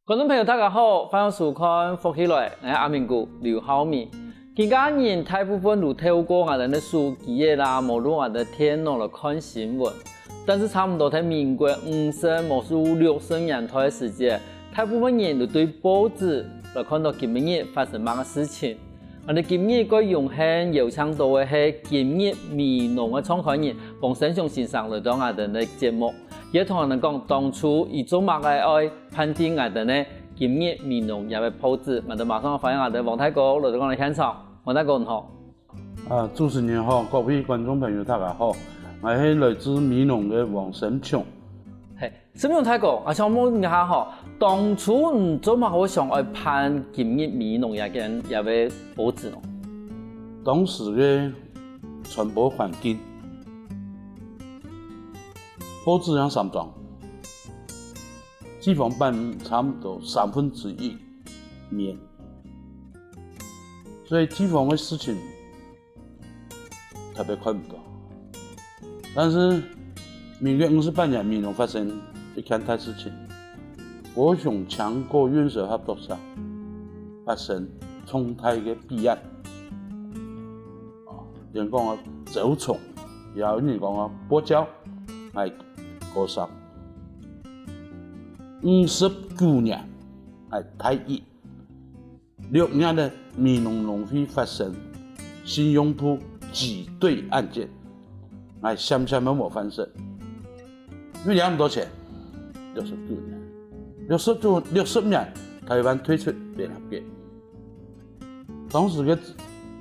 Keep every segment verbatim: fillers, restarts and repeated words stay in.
觀眾朋友，大家好，歡迎收看《福氣來》，𠊎係阿明哥劉浩明。今下人大部分都透過𠊎兜个手機仔啦，無論𠊎兜電腦來看新聞。但是差毋多在民國五十、無就六十年代个時節，大部分人都對報紙來看到今晡日發生麼个事情。𠊎兜今晡日个榮幸邀請到个係今日美濃个創刊人黃生祥先生來到𠊎兜个節目。 佢同𠊎兜講，當初佢做麼个愛辦定𠊎兜呢今日美濃這个報紙。𠊎兜馬上歡迎𠊎兜黃大哥來到𠊎兜現場。黃大哥你好。啊，主持人好，各位觀眾朋友大家好，𠊎係來自美濃个黃生祥。係，生祥大哥，𠊎想問一下吼，當初你做麼个會想愛辦今日美濃這間這个報紙呢？當時个傳播環境， 報紙正三張，地方版差毋多三分之一面，所以地方个事情特別看毋到。但是民國五十八年美濃發生一件大事情，高雄青果運輸合作社發生重大个弊案。 有人講啊，蟯蟲，也有人講啊，跛腳，𠊎過身。五十九年，𠊎大一，六月个美濃農會發生信用簿擠兌案件，𠊎險險仔無犯事。因為領恁多錢，六十九年，六十九，六十年，臺灣退出聯合國。 當時个，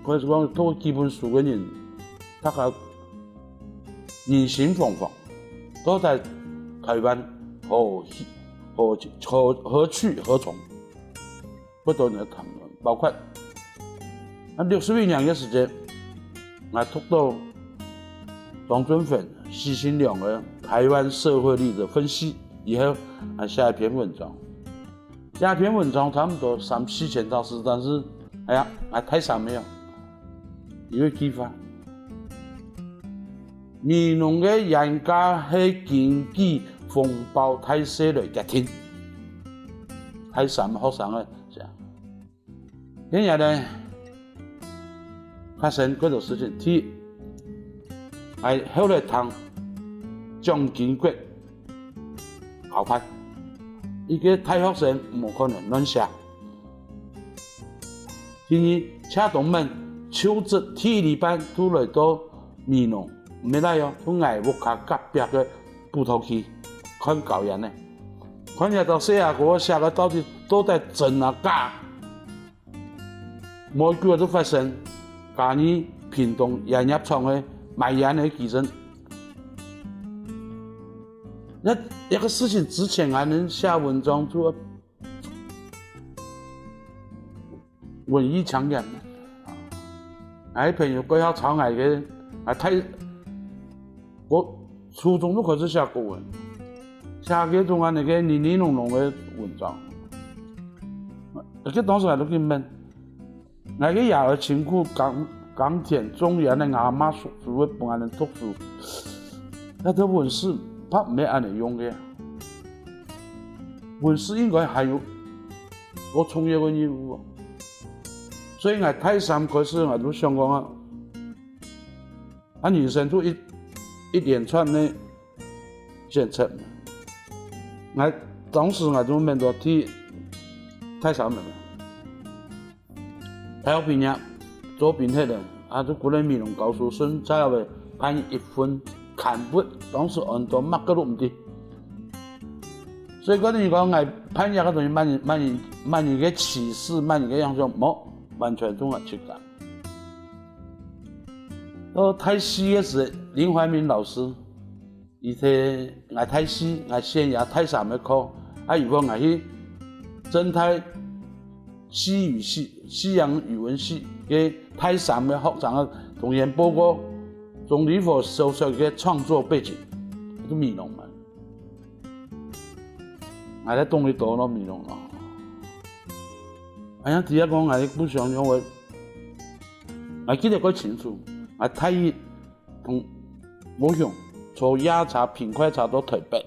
可以講讀基本書个人，大家人心惶惶，到底臺灣何去，何，何，何去何從？不斷个談論，包括，啊，六十一年个時間，𠊎讀到張俊圏、施信良个《臺灣社會歷的分析》以後，𠊎寫一篇文章。 這篇文章差毋多三四千隻字，但是，哎呀，𠊎大三了，有一句話，美濃个冤家係根據風暴大勢來決定，大三學生个寫。今日呢，發生幾多事情，第一，𠊎後來聽蔣經國 交辦。一個大學生無可能亂寫。第二，謝東閔就職第二禮拜就來到美濃，毋係倈哦，就𠊎屋下隔壁个埔頭區看校園呢。看這兜細阿哥寫个到底，到底真啊假？ 無幾久就發生嘉義屏東菸葉廠个賣菸个地震。該，該個事情之前還能寫文章做文藝青年。𠊎朋友背後抄𠊎个，𠊎大， 𠊎初中就開始寫國文，寫該種恁仔个泥泥濛濛个文章。該當時𠊎就去問，𠊎个爺哀辛苦耕，耕田種菸仔，𠊎阿嬤叔叔會分𠊎等讀書，該兜文字怕毋係恁仔用个啊。文字應該還有較重要个任務啊。所以𠊎大三開始𠊎就想講啊， 啊，人生就一，一連串个選擇。𠊎當時𠊎就面對第，大三个，大學畢業，做兵忒了，啊，就歸來美濃教書，順續仔辦一份刊物，當時安到麼个都毋知。所以講你講𠊎辦這個東西，麼人，麼人，麼人个啟示，麼人个影響，無，完全就𠊎自家。 到大四个時，林懷民老師，佢在𠊎大四，𠊎選這大三个課，啊，佢分𠊎去政大西語系、西洋語文系个大三个學生个同學報告鍾理和小說个創作背景，就美濃嘛。𠊎在東里島咯，美濃咯。哎呀，底下講𠊎不想用，𠊎，𠊎記得蓋清楚，𠊎大一 同高雄坐夜車、平快車到臺北。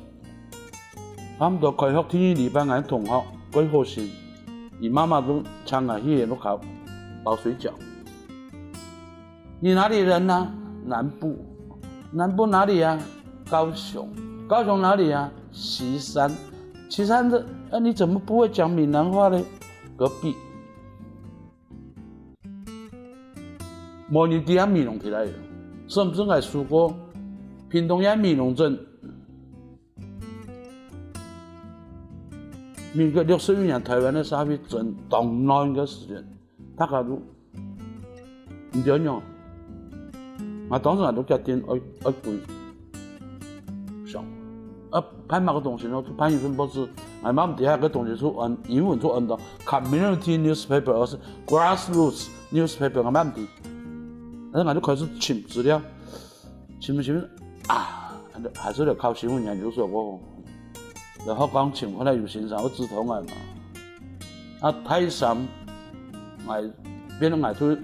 差毋多開學第二禮拜，𠊎同學蓋好心，佢媽媽都請𠊎去佢屋下包水餃。你哪裡人啊？南部。南部哪裡啊？高雄。高雄哪裡啊？旗山。旗山的，啊，你怎麼不會講閩南話呢？隔壁。無人知影美濃起來个，甚至𠊎試過屏東也美濃鎮。民國六十一年，臺灣个社會真動亂个時間，大家都毋知仰。𠊎當時𠊎都決定愛，愛歸鄉。啊，辦麼个東西呢？辦一份報紙，𠊎嘛毋知該个東西係安，英文係安到community newspaper，還係grassroots newspaper，𠊎嘛毋知。但是𠊎就開始尋資料，尋尋尋，啊，還係來考新聞研究所哦。然後講尋，後來有先生會指導𠊎嘛。啊，大三，𠊎變成𠊎就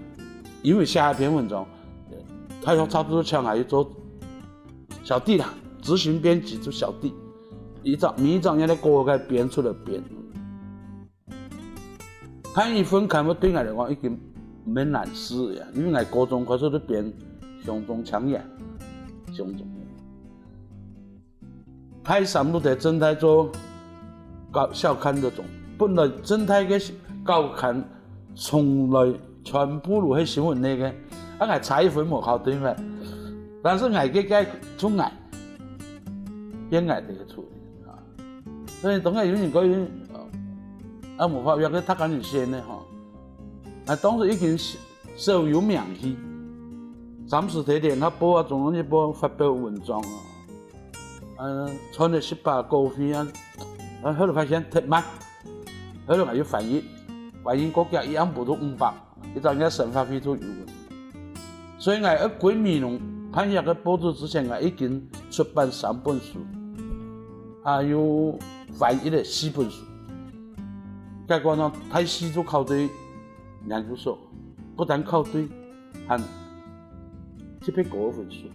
因為寫一篇文章，大學差不多請𠊎去做小弟啦，執行編輯就小弟，一張，每一張也在過个編出來編。辦一份刊物對𠊎來講已經毋係難事了，因為𠊎高中開始就編《鄉中青年》，《鄉中青年》。大三就在政大做校，校刊該種，本來政大个校刊從來全部都係新聞類个，啊，𠊎差一分無考對咩？但是𠊎个，个就𠊎，變𠊎个个處理啊。所以當然有人講，啊，無法度，該讀恁樣先个吼。啊，當時已經小有名氣，暫時在聯合報啊、中央日報發表文章啊，呃，賺了十把稿費啊，啊，後來發現忒慢，後來𠊎又翻譯，翻譯過幾下，一暗晡都五百，一張月生活費都有了。所以𠊎愛歸美濃辦這个報紙之前，𠊎已經出版三本書，還有翻譯了四本書。結果呢，大四就考對研究所，不但考對，還特別高个分數。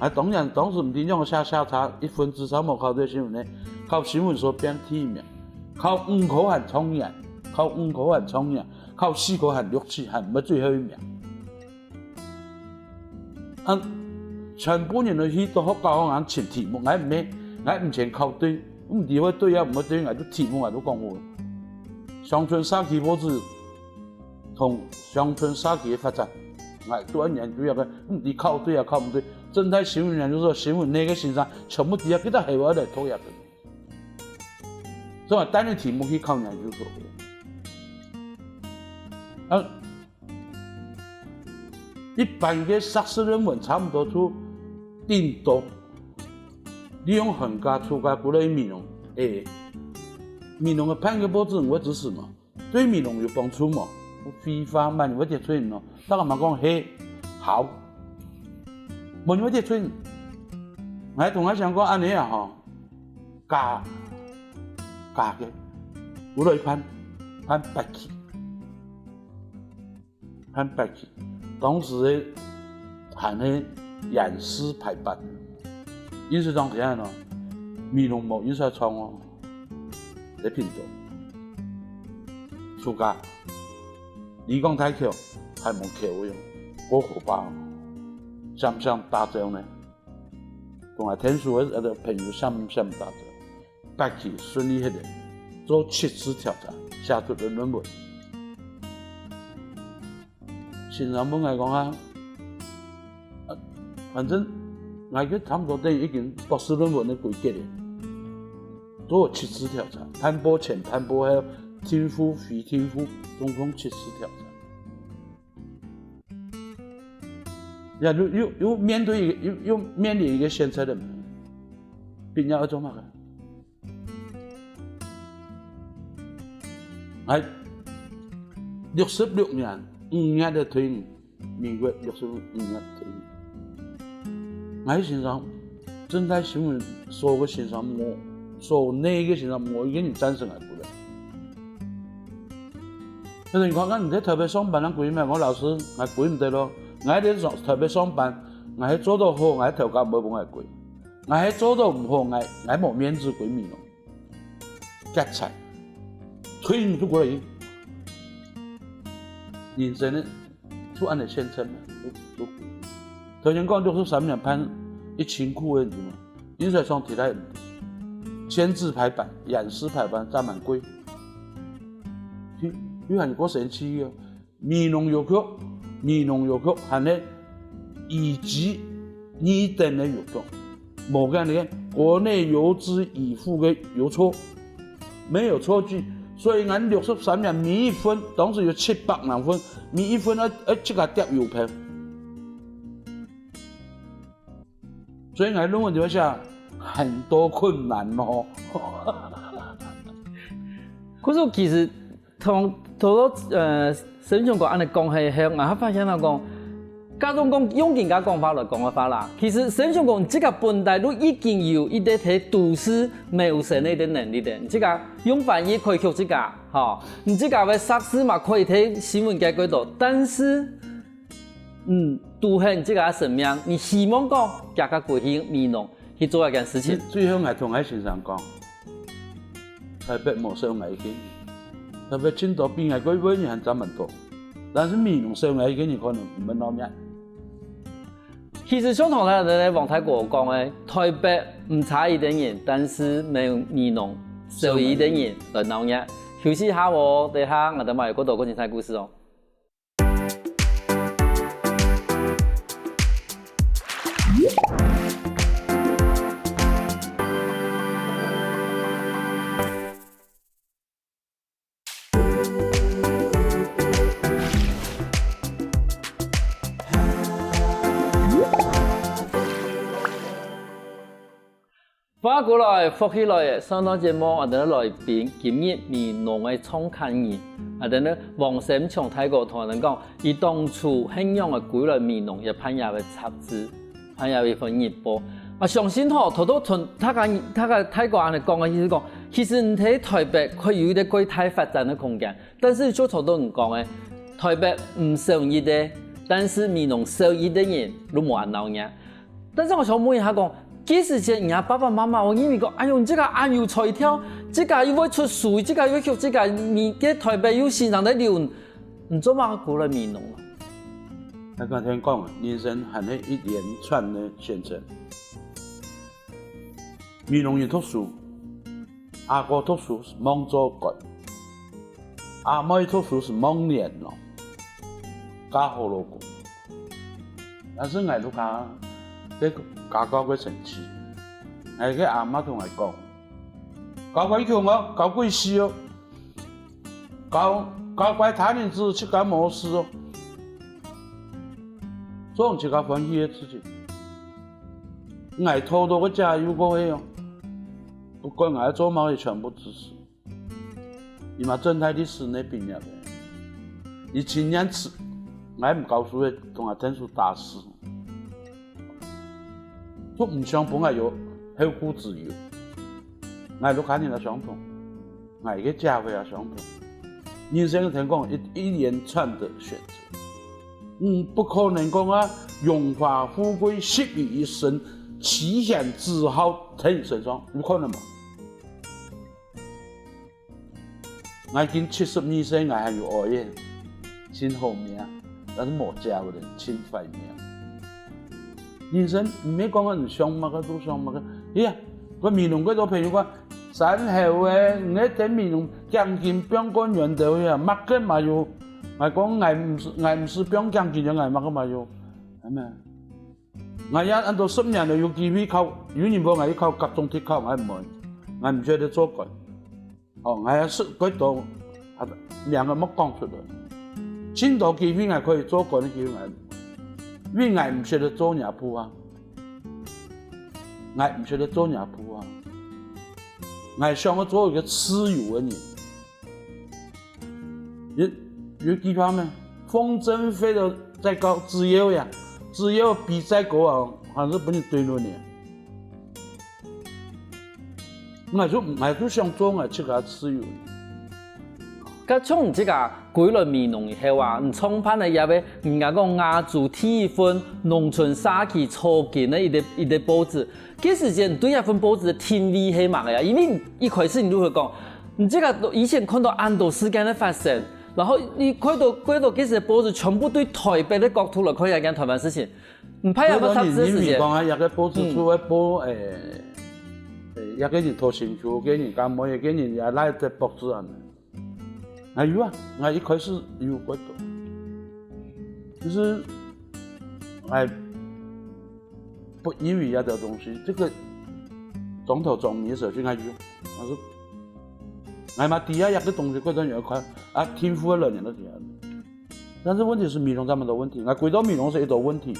啊，當然，當時毋知仰寫，寫差一分，至少無考對新聞呢，考新聞所變第一名，考五科還狀元，考五科還狀元，考四科還錄取，還毋係最後一名。啊，全部人都去到學校學校尋題目，𠊎毋係，𠊎毋曾考對，毋知會對也毋會對，𠊎就題目𠊎都講好。鄉村社區報紙 同鄉村社區个發展，𠊎都愛研究這个，毋知考對也考毋對。政大新聞研究所新聞類个先生，全部知啊，佢兜係會來讀這个。所以𠊎帶你題目去考研究所。啊，一般个碩士論文差毋多就頂多利用寒假、暑假過來美濃，欸，美濃个辦个報紙，你會支持無？ 對美濃有幫助無？有廢話嘛，你會得罪人哦。大家嘛講，係，好。無人會得罪人。𠊎同𠊎想講恁樣啊吼，假，假个，有來辦，辦八期，辦八期。當時个還係電視排版，印刷廠係恁樣哦，美濃無印刷廠哦。 在屏東。暑假，漁港大橋還無橋用，過河壩，閃閃打仗呢。同𠊎𢯭手个，个朋友閃閃打仗，八期順利起來，做七次調查，寫出个論文。 先生問𠊎講啊，啊，反正𠊎个差毋多等於已經博士論文个規格了，做七次調查，辦報前、辦報後，定附、非定附，總共七次調查。呀，又，又，又面對一個，又，又面臨一個選擇了，畢業愛做麼个？ 𠊎六十六年五月个退伍，民國六十六年退伍。𠊎先生，政大新聞所个先生無，所內个先生無一個人贊成𠊎過來。但是你看，該你在臺北上班，人歸咩？𠊎老師，𠊎歸毋得咯。𠊎在上，臺北上班，𠊎係做到好，𠊎頭家毋會分𠊎歸；𠊎係做到毋好，𠊎，𠊎無面子歸美濃。 結財。推你出國了，人生呢，就恁樣現成嘛，就，就，頭先講六十三年判一千箍个人嘛，因為上提來，千字排版、仰式排版，占滿貴。你，你看你過神奇哦，美濃郵局，美濃郵局還係乙級二等个郵局。 無个呢，國內郵資已付个郵戳，沒有戳記，所以𠊎六十三年每一份，當時有七百零份，每一份愛，愛自家貼郵票。所以𠊎論文就寫很多困難哦。可是其實 同，同，呃，沈兄講恁樣講係，係，𠊎發現到講，假如講用今个講法來講个話啦，其實沈兄講，自家本來就已經有一個在都市謀生个一個能力个，自家用翻譯開局自家，吼，你自家个碩士嘛可以在新聞界過到，但是，嗯，都係你自家个生命，你希望講，行个過去美濃， 去做一件事情。最後𠊎同𠊎先生講，台北無少𠊎一個人，台北盡多比𠊎過會人還賺蠻多，但是美濃少𠊎一個人可能毋會鬧熱。其實像頭先个王大哥講个，台北毋差一個人，但是美，美濃少一個人來鬧熱。休息一下哦，等一下𠊎兜還有過多過精彩故事哦。 歡迎過來，福氣來了！上段節目，𠊎兜个來賓今日美濃个創刊人，𠊎兜个王沈松大哥同𠊎兜講，佢當初係仰仔歸來美濃，也辦這个雜誌，辦這一份日報。啊，相信吼，頭頭同大家，大家大哥恁樣講个意思講，其實你在台北可以有一個較大發展个空間，但是就頭頭你講个，台北毋少一個，但是美濃少一個人，就無恁鬧熱。 但是𠊎想問一下講，該時節你个爸爸媽媽，𠊎認為講，哎喲，你這個恁有才調，這個又會出書，這個又會學，這個你在台北又先生在留，你做麼个過來美濃啊？𠊎頭先講，人生還係一連串个選擇。美濃人讀書，阿哥讀書係望做官，阿妹讀書係望巒咯，嫁好老公。 但是𠊎屋下个家教个成績，𠊎个阿嬤同𠊎講：「搞鬼窮哦，搞鬼死哦，搞，搞怪他人子，自家無事哦。」做自家歡喜个事情。𠊎討著个家有夠好哦，不管𠊎愛做麼个，全部支持。 佢嘛正大个師範畢業个，佢青年時，𠊎毋教書个，同𠊎𢯭手打死，都毋想分𠊎有後顧之憂。𠊎屋下人也相同，𠊎个姐夫也相同。人生个天講一一連串个選擇，嗯，不可能講啊，榮華富貴集於一身，妻賢子孝在你身上，有可能無？ 𠊎今七十二歲，𠊎還有愛人，盡好命，但是無食个人，盡壞命。人生毋係講你想麼个就想麼个。哎呀，𠊎美濃个多朋友講，三後个，你等美濃獎金放過遠兜呀，麼个嘛有。𠊎講，𠊎毋係，𠊎毋係放獎金个，𠊎麼个嘛有，係咪？ 𠊎也恁多十年了，有機會考，有人幫𠊎去考甲中特考，𠊎毋愛，𠊎毋曉得做官。哦，𠊎也識幾多，啊，名个莫講出來。盡多機會𠊎可以做官个機會，𠊎毋愛，因為𠊎毋曉得做若步啊，𠊎毋曉得做若步啊，𠊎想要做一個自由个人。 有，有句話咩？風箏飛得再高，自由呀，自由比再高啊，還是分人追落你。𠊎就，𠊎就想做𠊎自家自由。該從你自家歸來美濃以後啊，你創辦了一個人家講亞洲第一份農村社區草根个一個，一個報紙。該時間你對這份報紙个定位係麼个啊？因為一開始你就會講，你這個以前看到恁多事件个發生，然後你看到，看到這些報紙全部對台北个角度來看這件台灣事情，毋怕有無讀書个時間？人講啊，這個報紙出來報，誒，誒，這個人偷心術，這個人幹麼，這個人也來得報紙啊。 𠊎有啊，𠊎一開始有過多，就是𠊎不以為這條東西，這個莊頭莊尾个時候就𠊎有，𠊎說，𠊎嘛知啊，這個東西過多人愛看，啊，天賦个來源都知啊。但是問題是美濃這麼多問題，𠊎歸到美濃係一個問題。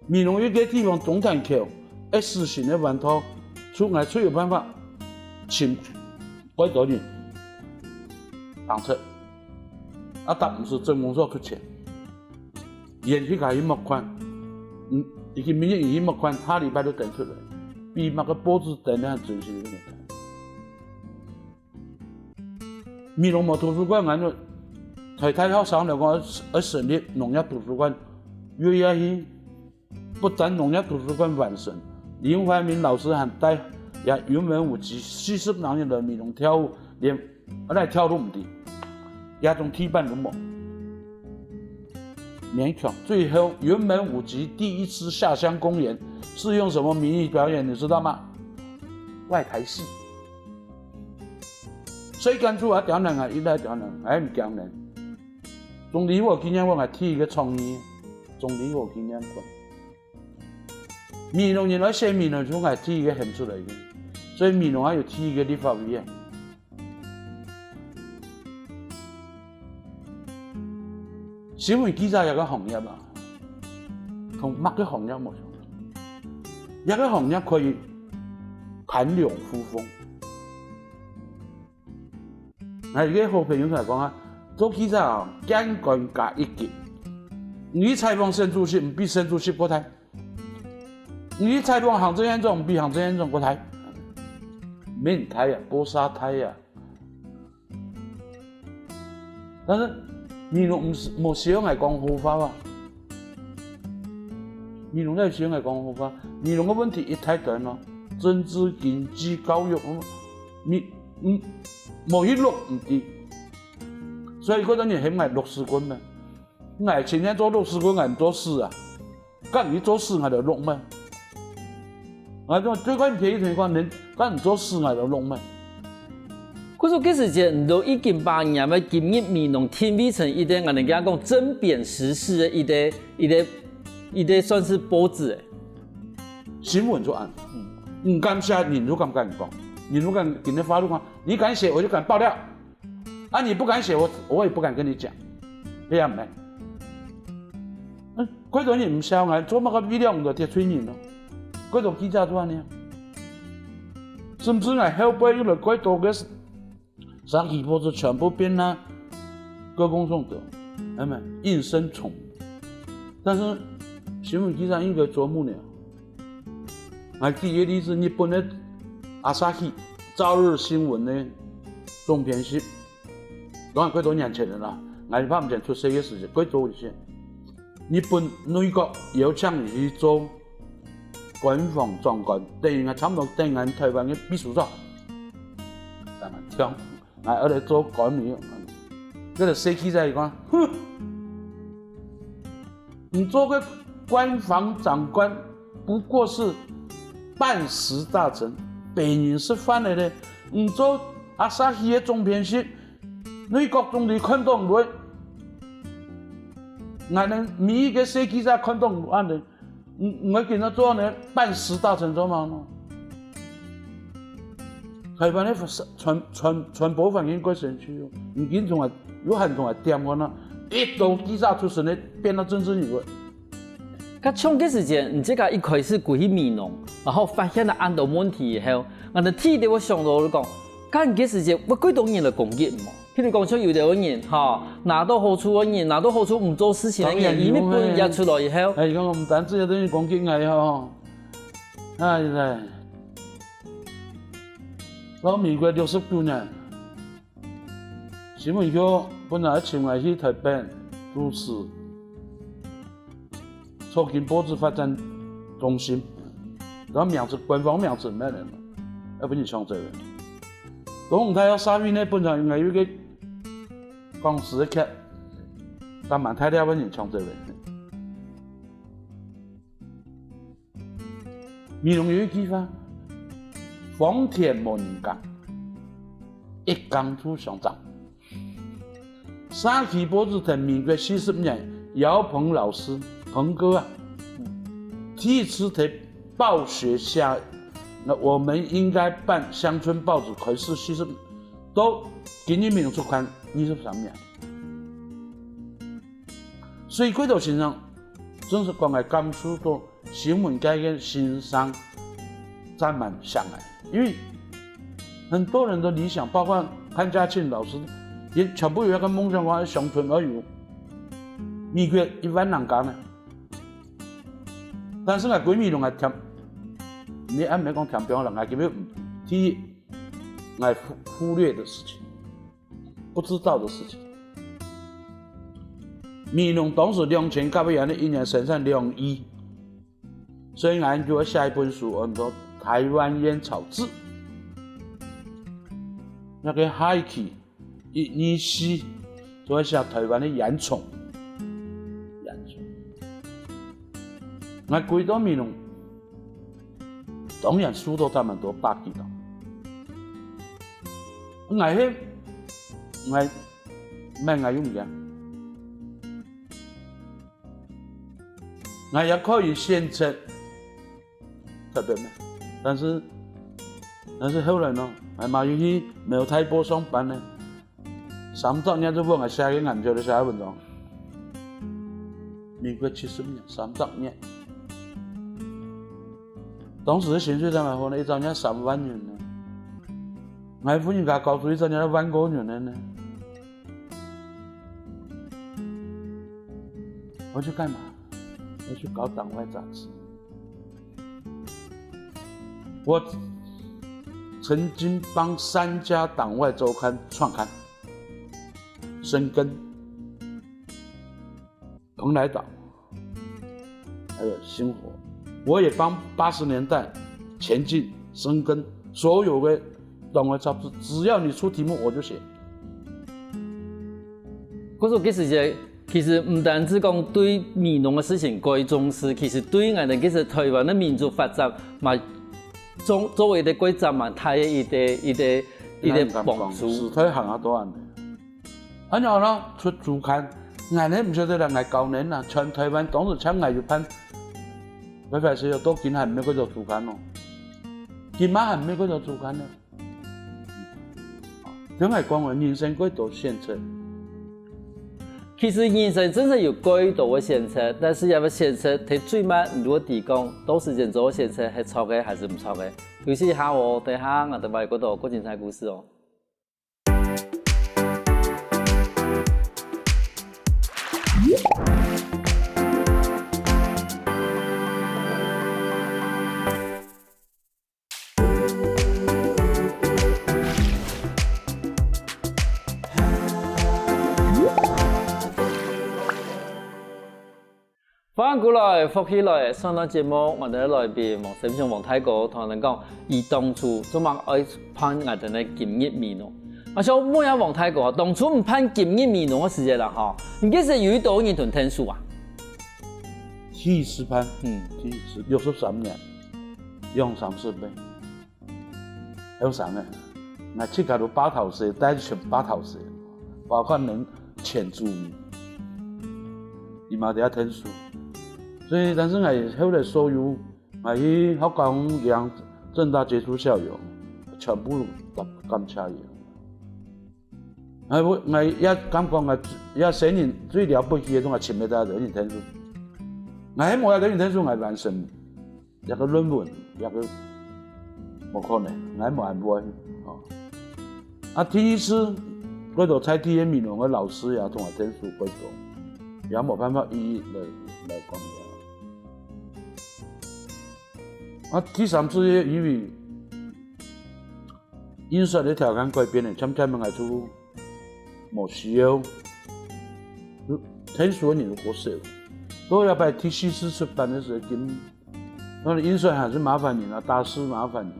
美濃一個地方中山橋，S型个彎道，出，𠊎出有辦法，請幾多人，當出，啊，但毋使鎮公所出錢，連去該去莫款，嗯，已經明年已經莫款，下禮拜就登出來，比麼个報紙登个還真實个年代。 美濃無圖書館，𠊎就，臺大學生來講，愛成立農業圖書館，約下去，不但農業圖書館完成，林懷民老師還帶這雲門舞集四十零人來美濃跳舞，連，啊，來跳都毋知，這種地板都無。勉強，最後雲門舞集第一次下鄉公演是用什麼名義表演，你知道嗎？外台戲。 所以講出來刁難啊，一來刁難，𠊎毋驚人。總理我經驗，𠊎第一個創意，總理我經驗過。美濃人來寫美濃，就𠊎第一個喊出來个，所以美濃還有第一個立法委員。 新聞記者這個行業啊，同麼个行業無相同。這個行業可以談龍附鳳。𠊎一個好朋友同𠊎講啊，做記者啊，見官加一級。你去採訪省主席，毋比省主席過大；你去採訪行政院長，毋比行政院長過大。免大啊，無啥大啊。 但是美濃毋係，無需要𠊎講好話啊。美濃哪需要𠊎講好話？美濃个問題一大堆咯，政治、經濟、教育，你，嗯，無一落毋知。所以嗰陣人喊𠊎落屎棍咩？𠊎情願做落屎棍，𠊎毋做屎啊！ 該你做屎𠊎就錄咩？𠊎講最關鍵一點講，你該你做屎𠊎就錄咩？可是該時節，你都已經把你个金日美濃定位成一個，𠊎等講針砭時事个一個，一個，一個算是報紙誒。新聞就恁，毋敢寫，人就敢敢講，人就敢今日發就講，你敢寫我就敢爆料。 啊，你不敢寫，我，我也不敢跟你講，對呀，沒。嗯，幾多人毋曉，𠊎做麼个力量就得罪人咯？幾多記者都恁樣，甚至𠊎後背又來幾多个社區報紙全部變啊，歌功頌德，係咪？應聲蟲。但是新聞記者應該啄木鳥。 𠊎舉一個例子，日本个朝日，朝日新聞个總編輯，當然幾多年前个啦，𠊎還毋曾出世个時節，幾多以前，日本內閣邀請佢去做官房長官，等於差毋多等於臺灣个秘書長，當然像 𠊎愛來做官員。該個細記者講，哼，你做個官房長官，不過是半食大臣，白人食飯个咧。你做朝日个總編輯，內閣總理看著你，𠊎等每一個細記者看著你恁樣， 你，你會跟他做呢，半食大臣做麼个呢？臺灣个傳，傳，傳播環境過先進哦，你緊從來，有閒從來點看啊，一兜記者出身个變到政治人物。該像該時節，你自家一開始歸去美濃，然後發現了恁多問題以後，𠊎等第一個會想到就講，該你該時節會幾多人來攻擊你無？ 譬如講，像有兜人，吼，拿到好處个人，拿到好處毋做事情个人，當然有，佢日本人出來以後，哎，你看，毋單止有兜人攻擊𠊎吼，哎呀，到民國六十九年，新聞局本來請𠊎去臺北主持 草根報紙發展中心，然後名字，官方名字毋係了嘛，愛分你搶走了。東吳大學社會呢，本來應該有一個講詩个劇，但蠻大條个人搶走了。美濃有一句話：「荒田無人耕，一耕就相爭。」社區報紙在民國四十年，姚鵬老師，鵬哥啊，第一次在報學寫，那我們應該辦鄉村報紙，開始四十，到今日美濃出刊二十三年。所以貴島先生，真係講來感受到 新聞界个先生站蠻響个，因為很多人的理想，包括潘家慶老師，也全部有一個夢想，講鄉村要有美國一萬人耕呢。但是𠊎歸美濃𠊎添，你還沒講添兵啦，𠊎根本第一，𠊎忽忽略的事情，不知道的事情。美濃當時兩千甲个人，一年生產兩億。 所以𠊎就愛寫一本書，安到《台灣菸草誌》。該个下一期，一二四，就愛寫台灣个菸囪。菸囪。𠊎歸到美濃，當然收到還蠻多百幾張。𠊎係，𠊎，毋係𠊎用个。 𠊎也可以選擇特別咩，但是，但是後來呢，𠊎嘛又去苗大埔上班呢，三隻月就分𠊎寫个，𠊎毋曉得寫个文章。民國七十年，三隻月。當時个薪水當然好呢，一隻月三萬銀呢。𠊎分人家交出一隻月萬過銀个呢。 我去幹嘛？我去搞黨外雜誌。我曾經幫三家黨外週刊創刊、深耕、蓬萊島，還有星火。我也幫八十年代前進、深耕所有的黨外雜誌，只要你出題目，我就寫。 故所該時節，其實毋單止講對美濃个事情蓋重視，其實對𠊎兜其實臺灣个民族發展嘛，做做一個蓋大嘛，大个一個一個一個幫助。時代行啊，多安呢。恁樣呢，出週刊，𠊎呢毋曉得啦，𠊎高年啦，全臺灣當時像𠊎有辦，白白是有到今還毋係幾多週刊哦，今嘛還毋係幾多週刊呢。 像𠊎講个，人生蓋多選擇。其實人生真係有蓋多个選擇，但是這個選擇，在最尾你會知講，到時間做个選擇係著个還係毋著个。休息一下哦，等下𠊎兜還有更多更精彩故事哦。 歡迎過來，福氣來，上段節目，𠊎兜个來賓黃森雄黃大哥同𠊎兜講，佢當初做麼个愛辦𠊎兜个今日美濃。𠊎想問一下黃大哥，當初你辦今日美濃个時節啦，吼，你該時有幾多人同你𢯭手啊？第一次辦，嗯，第一次，六十三年，兩三十歲。 後生个，𠊎自家都揹頭勢，帶一群揹頭勢，包括連前主委，佢嘛在該𢯭手。所以，但是𠊎後來所有，𠊎去學校、政大接觸校友，全部感感謝佢。𠊎𠊎也敢講，𠊎這生人最了不起个，同𠊎尋个，大家都人𢯭手。𠊎係無人𢯭手，𠊎完成 這個論文，這個無可能，𠊎無恁會，吼。啊，第二次，蓋多在地个美濃个老師也同𠊎𢯭手蓋多，也無辦法一一來來講。啊，第三次，因為印刷个條件改變了，漸漸个𠊎就 無需要，𢯭手个人就較少。到這擺第四次出版个時候，緊，該印刷還係麻煩人啊，打字麻煩人。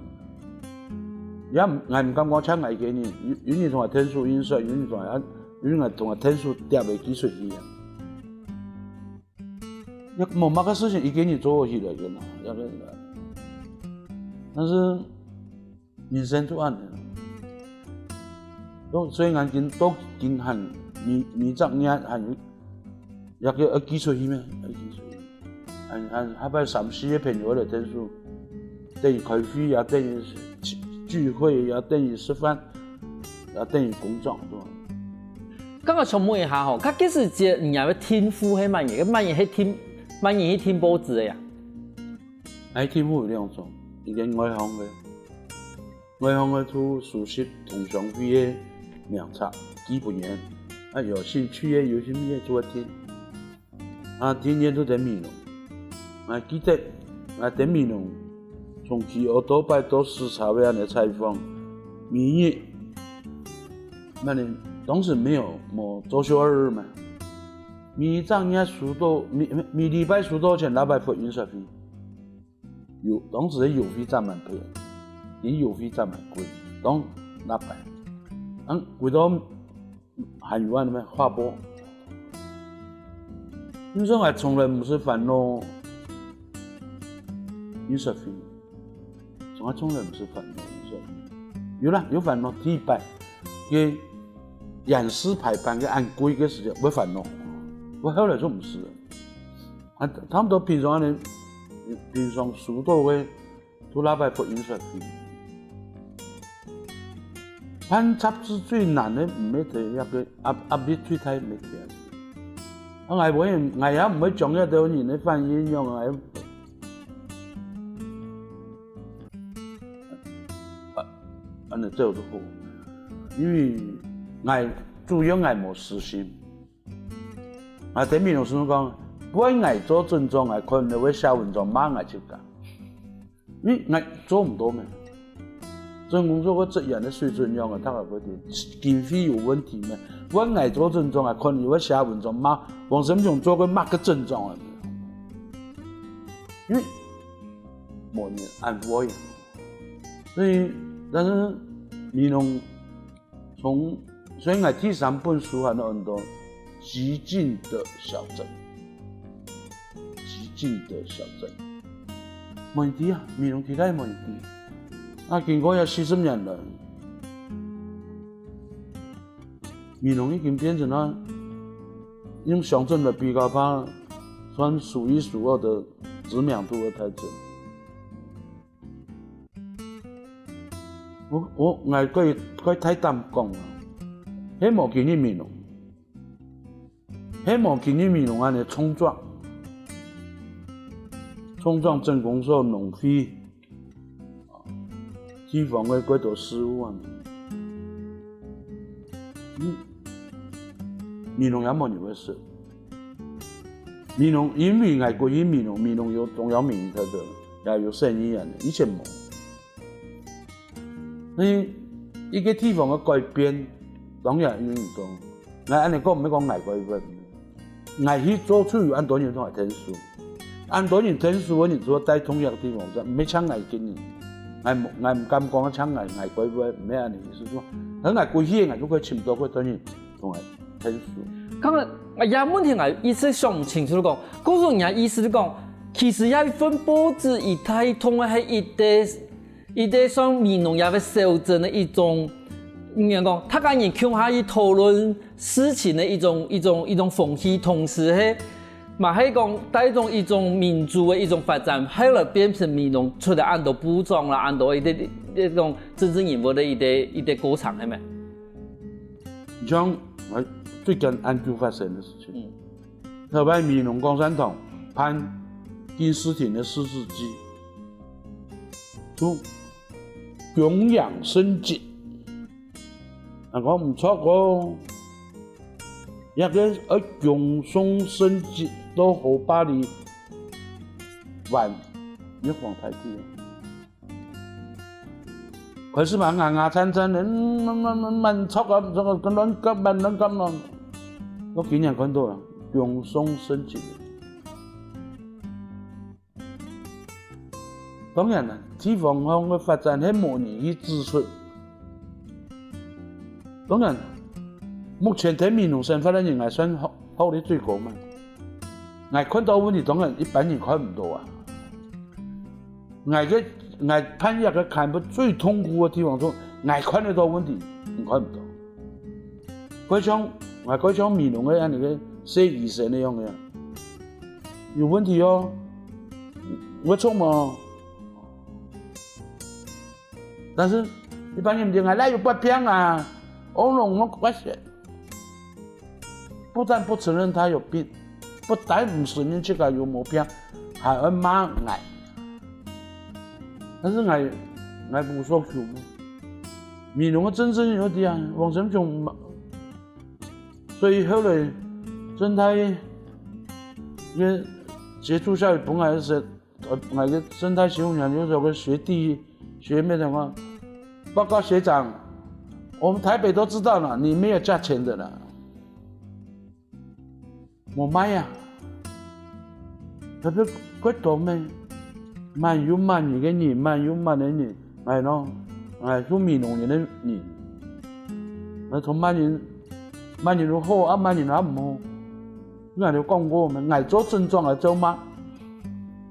也毋，𠊎毋敢講淨𠊎一個人，有，有人同𠊎𢯭手印刷，有人同𠊎，有人同𠊎𢯭手貼个技術器啊。也無麼个事情一個人做起來个嘛，也个。但是人生就恁樣。所以𠊎今到今還，每，每隻月還有，也个愛寄出去咩？愛寄出去。還，還，下擺三四个朋友來𢯭手，等於開會啊，等於聚，聚會啊，等於食飯，啊，等於工作，對吧？剛剛想問一下吼，該，該時節你个定位係麼个？麼个係訂，麼个係訂報紙个呀？𠊎定位有兩種，一個外行个，外行个就收集同鄉會个名冊，寄分人，啊，有興趣个、有興趣个就會訂。啊，訂人就在美濃。𠊎記得，𠊎在美濃，從基隆到拜到視察个恁樣採訪，每日，那你當時沒有，無週休二日嘛，每隻月收到，每，每禮拜收到前六百塊印刷費。 郵，當時个郵費正蠻便宜，比郵費正蠻貴，當六百。嗯，貴到還有恁樣咩，劃撥。因為𠊎從來毋係煩惱印刷費，從來從來毋係煩惱印刷費。有啦，有煩惱，第一擺，个演示排版个恁貴个時間，會煩惱。𠊎後來就毋係了。 啊，差不多平常恁樣，平常收到个，都六百塊印刷費。辦雜誌最難个，毋係在該个壓，壓力最大，毋係在。啊，𠊎會，𠊎也毋會將該兜人个反應用來，啊，恁樣做就好。因為𠊎主要𠊎無私心。 啊，在美濃時講，分𠊎做尊長，𠊎看你會寫文章罵𠊎自家。你，𠊎做毋到咩？政工所个職員个水準樣啊，大家會定，經費有問題咩？分𠊎做尊長，𠊎看你會寫文章罵，黃森雄做過麼个尊長啊？因為無人安慰。所以，但是美濃 從，所以𠊎第三本書還有很多寂靜的小鎮，寂靜的小鎮，無人知啊，美濃地帶無人知。啊，經過這四十年來，美濃已經變成了用鄉鎮來比較，怕算數一數二的知名度的大鎮。 𠊎，𠊎，𠊎可以，可以大膽講啊，係無今日美濃，係無今日美濃恁樣創作，創作政工所、農會，地方个幾多事務啊，嗯，美濃也無人會識。 美濃，因為𠊎過去美濃，美濃有中央民意代表，也有省議員，以前無。所以一個地方个改變，當然有影響。𠊎恁樣講，毋係講𠊎改變，𠊎去做就有恁多人同𠊎𢯭手，恁多人𢯭手个人就會帶動這個地方，毋係淨𠊎一個人。𠊎無，𠊎毋敢講淨𠊎，𠊎改變，毋係恁樣意思，就係，但𠊎過去，𠊎就會尋到幾多人 同𠊎𢯭手。剛剛，啊，這問題𠊎一直想毋清楚講，故所你个意思係講，其實這一份報紙佢帶動个係一個，一個算美濃這個小鎮个一種，應該講，大家人共下去討論事情个一種，一種，一種風氣，同時係，嘛係講帶動一種民主个一種發展，後來變成美濃出來恁多部長啦，恁多一個，一種政治人物个一個，一個過程，係無？ 像，呃，最近恁久發生个事情。嗯。頭擺美濃共產黨辦敬字亭个四字祭，就供養聖蹟。人講毋著哦，這個愛供送聖蹟到河壩裡還玉皇大帝。 開始嘛牙牙顫顫个，嗯，滿，滿，滿，滿著啊，著啊，亂㧡，滿亂㧡咯。𠊎今日看到啊，供送聖蹟。當然啦，地方上个發展係無人去指出，當然，目前在美濃生活个人，𠊎算學，學歷最高嘛。𠊎看到問題，當然一般人看毋到啊。𠊎个，𠊎辦這个刊物最痛苦个地方，就𠊎看得到問題，你看毋到。蓋像，𠊎蓋像美濃个恁樣个細醫生个樣个，有問題哦，會錯無？ 但是一般人毋知，𠊎哪有發病啊？哦，攏無發現。不但不承認他有病，不但毋承認自家有毛病，還愛罵𠊎。但是𠊎，𠊎無所求嘛。美濃个政治有點啊，黃森松嘛。所以後來政大个接觸下來，本來是 呃，𠊎个政大新聞研究所个學弟學妹講，報告學長，我們台北都知道了，你沒有價錢的了。無賣啊，特別國中咩，滿有滿人个人，滿有滿个人，𠊎喏，𠊎係美濃人个人，𠊎同滿人，滿人有好，啊滿人也毋好。 𠊎兜講過嘛，𠊎做鎮長𠊎照罵。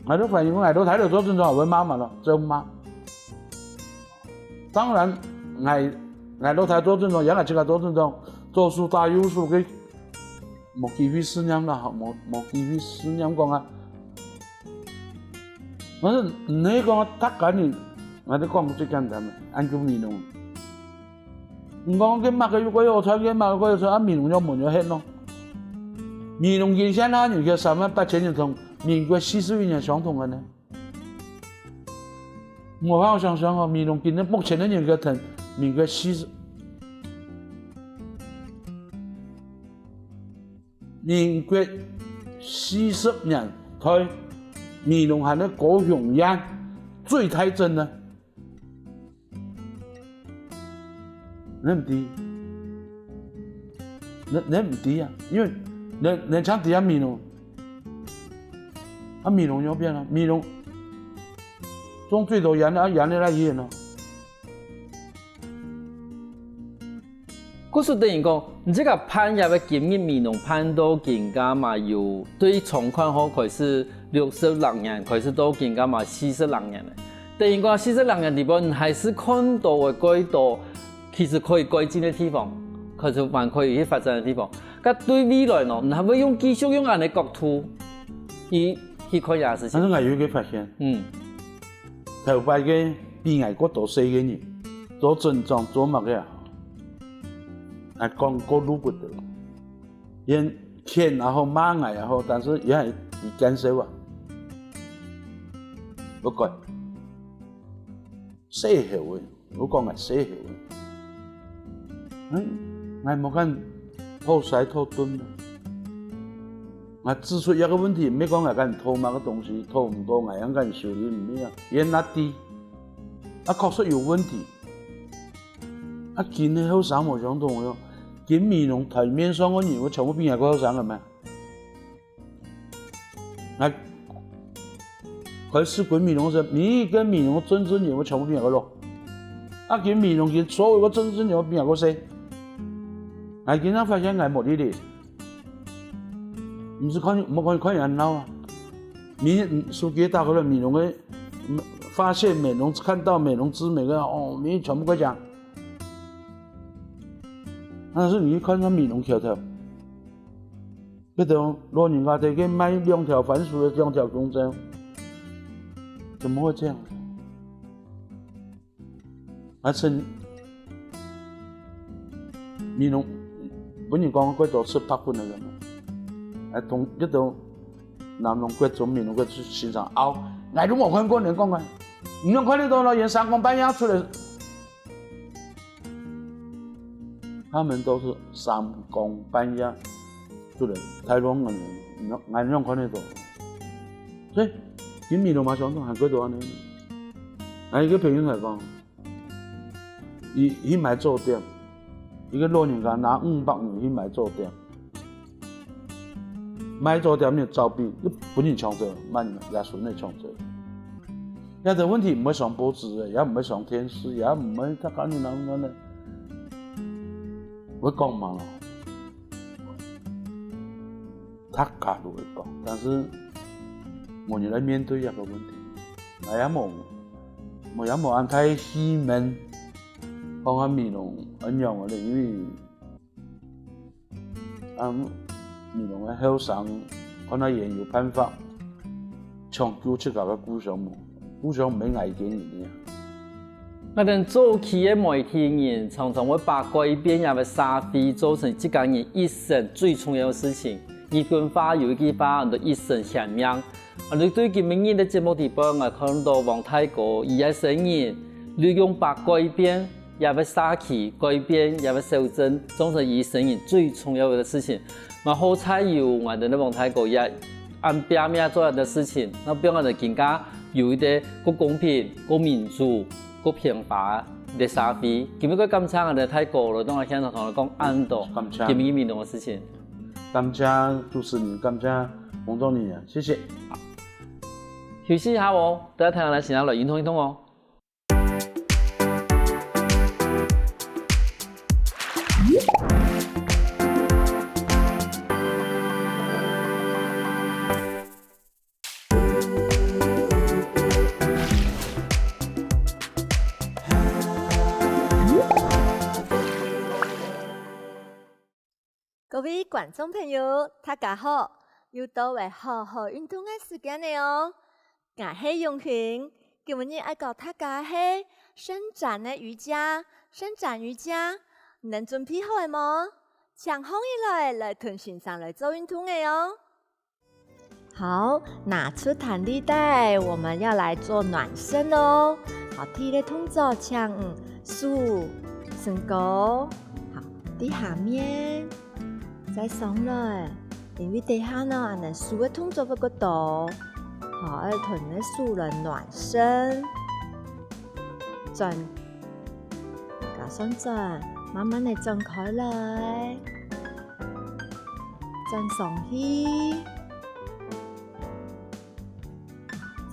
𠊎兜反映講，𠊎兜大頭做鎮長也會罵嘛咯，照罵。當然，𠊎，𠊎兜大頭做鎮長，也𠊎自家做鎮長，左手打右手个，無機會試驗啦，無，無機會試驗講啊。但是毋係講逐家人，𠊎兜講最簡單个，恁就美濃。 毋講該麼个又過有錢，該麼个過有錢，啊美濃又無有歇咯。美濃跟現下人口三萬八千人同民國四十一年相同个呢。無辦法想像哦，美濃今日目前个人口同民國四十，民國四十年代，美濃還係高雄縣最大鎮呢。 你毋知，你，你毋知啊，因為你，你像知啊美濃，啊美濃有變啊，美濃種最多菸啊，菸个來菸咯。故所等於講，你這个辦業个經驗，美濃辦到今下嘛有對從開學開始六十零年，開始到今下嘛四十零年了。 等於講四十零年裡背，你還係看到會蓋多，其實可以改進个地方，可是還可以去發展个地方。該對未來呢，你還會用繼續用恁樣个角度去，去看這事情。但是𠊎有一個發現，嗯。頭擺个比𠊎過多歲个人，做鎮長做麼个啊？𠊎講過路不得。 佢譴也好，罵𠊎也好，但是佢還有見笑啊。不管，細猴仔，𠊎講𠊎細猴仔。嗯，𠊎無敢討西討東啊。𠊎指出一個問題，毋係講𠊎敢討麼个東西，討毋到𠊎正敢修理，毋係啊。佢那知，啊，確實有問題。 啊，今个後生無相同个喲，今美濃台面上个人物全部比𠊎過後生个咩？𠊎開始歸美濃時，每一個美濃个政治人物全部比𠊎過老。啊，今美濃今所有个政治人物比𠊎過細。𠊎今日發現𠊎無力咧。 毋係看，毋好看，看人鬧啊。每日，嗯，手機打開來，美濃个，嗯，發現美濃，看到美濃知美个，哦，每日全部過講。但是你去看看美濃橋頭，該種老人家在該賣兩條番薯个兩條公車，怎麼會這樣？ 啊，像美濃，本人講過多次白粉个人，啊，同，一到南龍國中、美濃國中去欣賞，拗，𠊎都無看過人講个，你用看得到咯，人三更半夜出來，他們都是三更半夜出來，大陸人，你用，你用看得到。所以，今美濃嘛，相當還過多恁樣。𠊎一個朋友來講， 佢去買早點，一個老人家拿五百元去買早點，買早點个照片，又分人搶走，慢慢也順利搶走。這個問題毋會上報紙个，也毋會上電視，也毋會在哪裡哪裡哪裡。會講嘛咯，大家都會講，但是無人來面對這個問題，𠊎也無，𠊎也無恁大氣愐，講啊美濃恁樣个咧，因為 啊，美濃个後生，看哪有辦法搶救自家个故鄉無？故鄉毋係𠊎一個人个。𠊎兜早期个媒體人，常常會把改變這個社會做成自家人一生最重要个事情。日本話有一句話，安到一生懸命。 啊，你對今晡日个節目底背，𠊎看到王大哥，佢个生命，利用把改變這個社區，改變這個小鎮，做成佢生命最重要个事情。嘛好在有𠊎兜个王大哥，也恁拚命做恁个事情，那變𠊎兜更加有一個較公平、較民主、較平和个社會。今晡日感謝𠊎兜大哥來到𠊎現場同𠊎講恁多，感謝。今晡日美濃个事情。 感謝主持人，感謝工作人員，謝謝。休息一下哦，等下聽下來先來運動運動哦。 各位觀眾朋友，大家好！又到了好好運動个時間了哦！𠊎係永興，今晡日愛教大家个係伸展个瑜伽，伸展瑜伽，你等準備好了無？請䟘起來，來同先生來做運動个哦！ 好，拿出彈力帶，我們要來做暖身哦。好，第一個動作，請手升高，好，在下面，再上來，因為等下呢，恁樣手个動作會較多。好，愛同你个手來暖身，轉 加上轉，慢慢个轉開來，轉上去，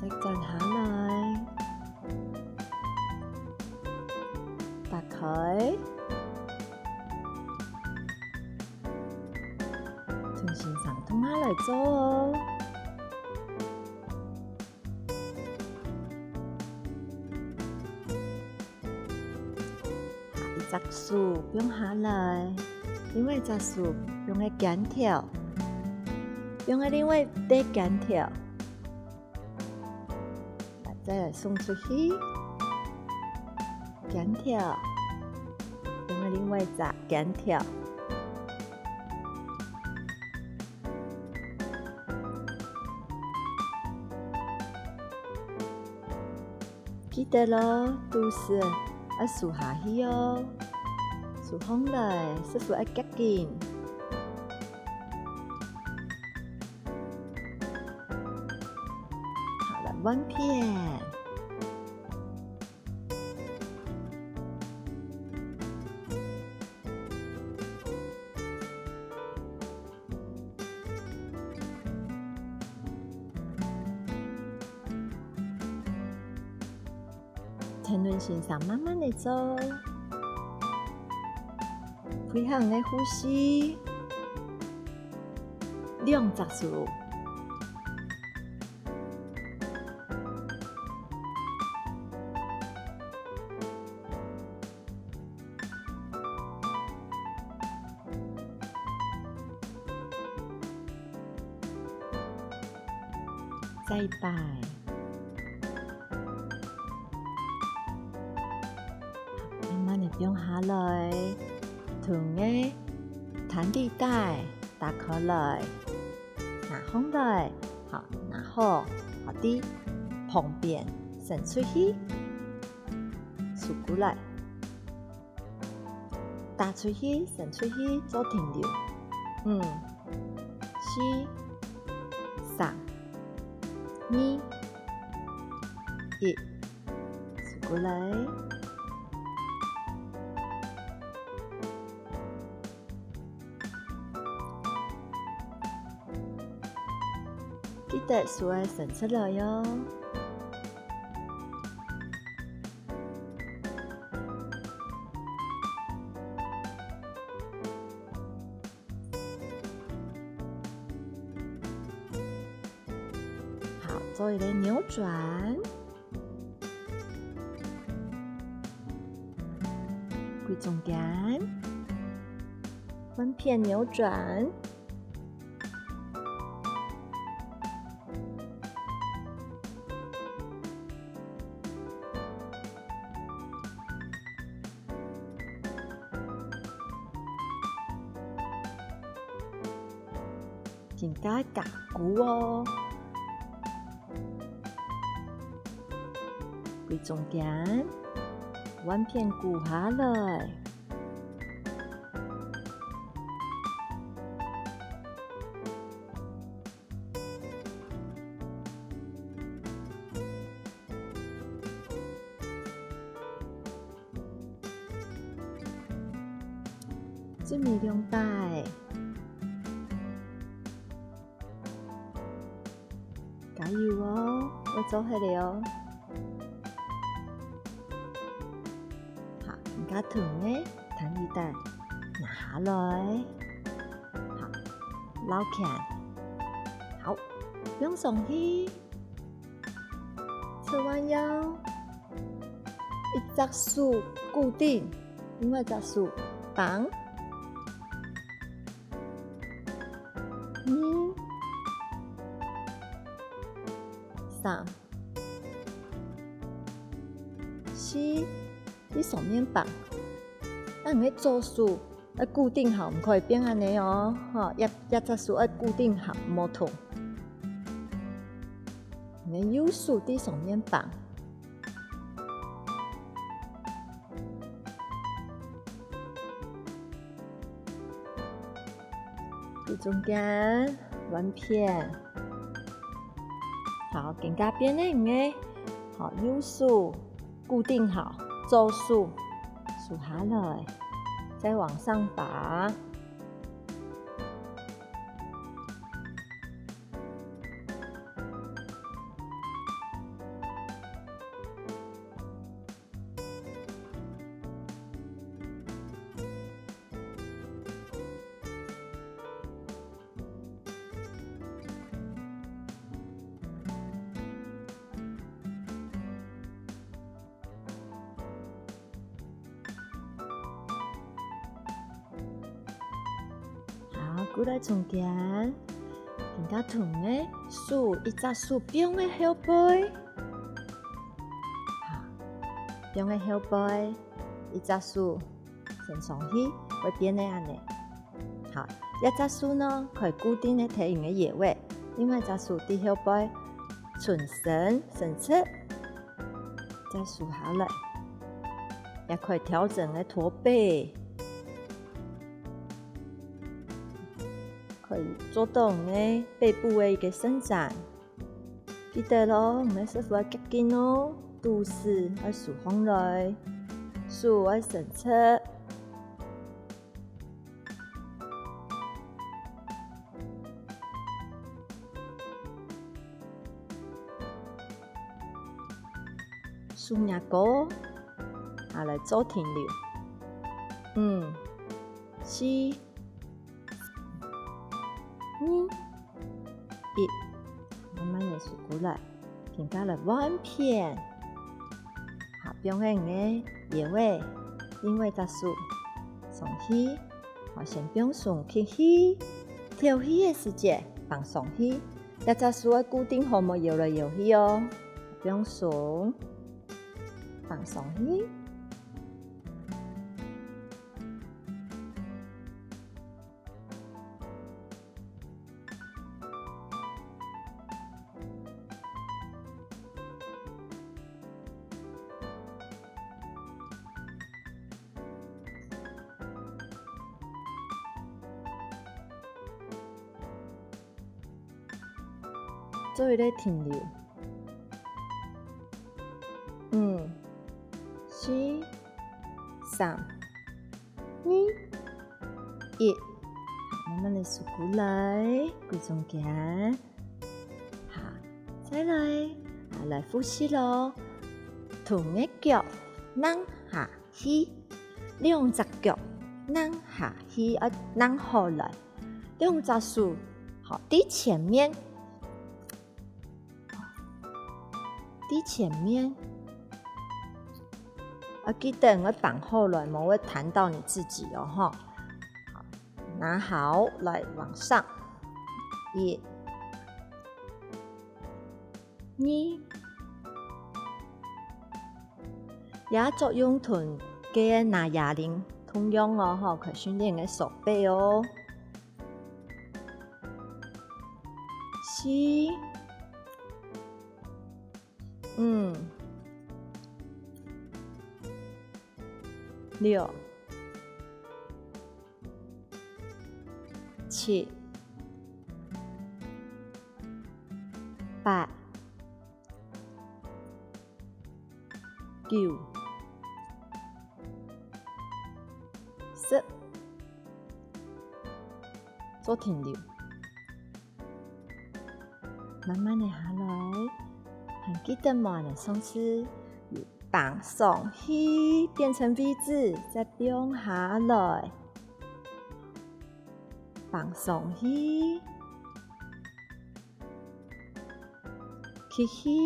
再轉下來，打開，同先生動下來做哦。 一隻手放下來，另外一隻手放个肩頭，放个另外一隻肩頭。來，再來送出去，肩頭，放个另外一隻肩頭。 記得咯，肚屎愛收下去哦。收䟘來，屎朏愛夾緊。好，來換片。 聽等先生慢慢个做，配合个呼吸，兩隻手。 再一擺。慢慢个放下來，同个彈力帶打開來，拿䟘來，好，拿好，好，在旁邊伸出去，收過來。 打出去，伸出去，做停留。五、四、三、二、一，收過來。記得手愛伸出來喲。做一個扭轉，歸中間，換片扭轉。 緊加加箍哦。歸中間，換片箍下來。 最尾兩擺。加油哦，會做得了哦。好，更加長个彈力帶拿下來。好，撈起來。好，放上去。 手腕要一隻手固定，另外一隻手放。二、三、四， 在上面放。恁樣个左手愛固定好，毋可以變恁樣哦，吼，一、一隻手愛固定好，毋好動。你个右手在上面放。在中間換片。好，更加變个，好，右手 固定好，左手，收下來，再往上拔。 好，過來中間，更加長个手，一隻手放个後背。好，放个後背，一隻手 伸上去，會變成恁樣。好，這隻手呢，可以固定个在人个腰仔，另外一隻手在後背，伸伸，伸直，再收下來，也可以調整个駝背，可以做到你个背部个一個伸展。 記得咯，毋係屎朏愛夾緊哦，肚屎愛收䟘來，手愛伸直。手擎高，下來做停留。五、四、 二、一，慢慢仔收過來，停下來換片。好，放个你个腰仔，另外一隻手上去，好，先放鬆，吸氣，敨氣个時節放上去，這隻手愛固定好，莫搖來搖去哦。放鬆，放上去。 做一個停留。五、四、三、二、一，好，慢慢仔收過來，歸中間。好，再來，好，來複習咯。同个腳，躪下去，兩隻腳，躪下去，啊，躪好來。兩隻手，好，在前面。在前面。啊，記得愛放好來，無會彈到你自己哦，吼。好，拿好，來，往上。一、二。這作用同該拿啞鈴同樣哦，吼，可以訓練你个手背哦。四、五、六、七、八、九、十，做停留。慢慢仔下來，還記得無？𠊎等上次有放上去，變成V字，再放下來。放上去，吸氣，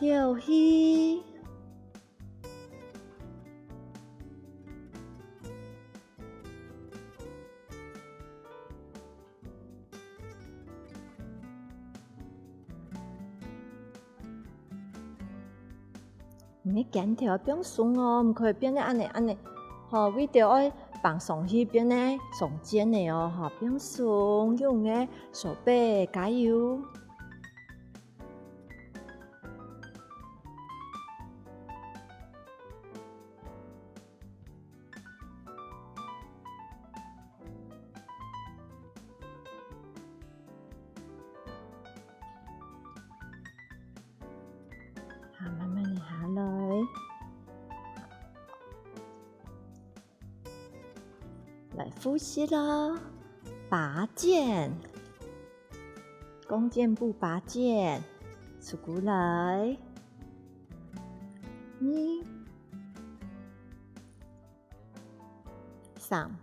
敨氣。 你个肩頭愛放鬆哦，毋可以變到恁仔恁仔。吼，為著愛放鬆去變到鬆肩仔哦，吼，放鬆，用你个手背，加油！ 好，慢慢仔下來。來，複習囉，拔箭，弓箭步拔箭，手鼓來。二、三、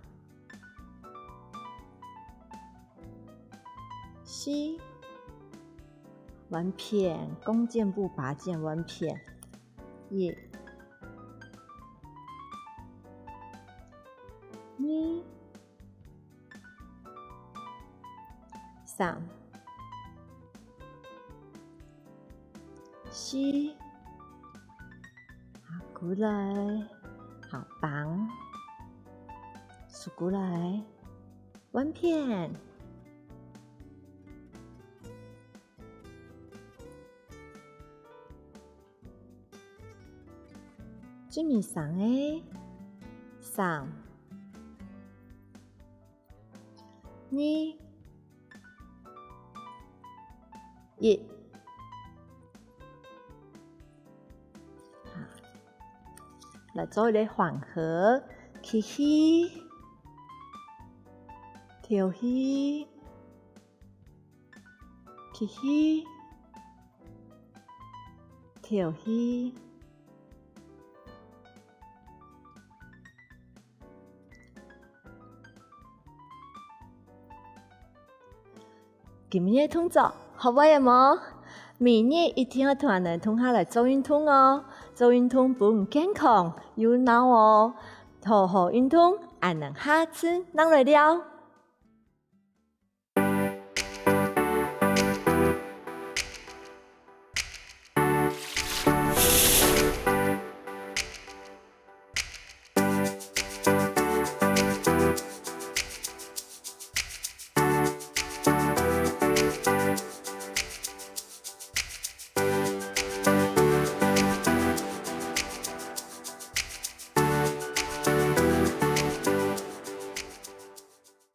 四，換片，弓箭步拔箭換片。一、二、三、 四，好，過來，好，放，手過來，換片。最尾三个，三、二、一。好，來做一個緩和，吸氣，敨氣，吸氣，敨氣。 今日个動作學會了無？每日一定愛同𠊎等共下來做運動哦！做運動分你健康又鬧哦！好好運動，𠊎等下次正來尞。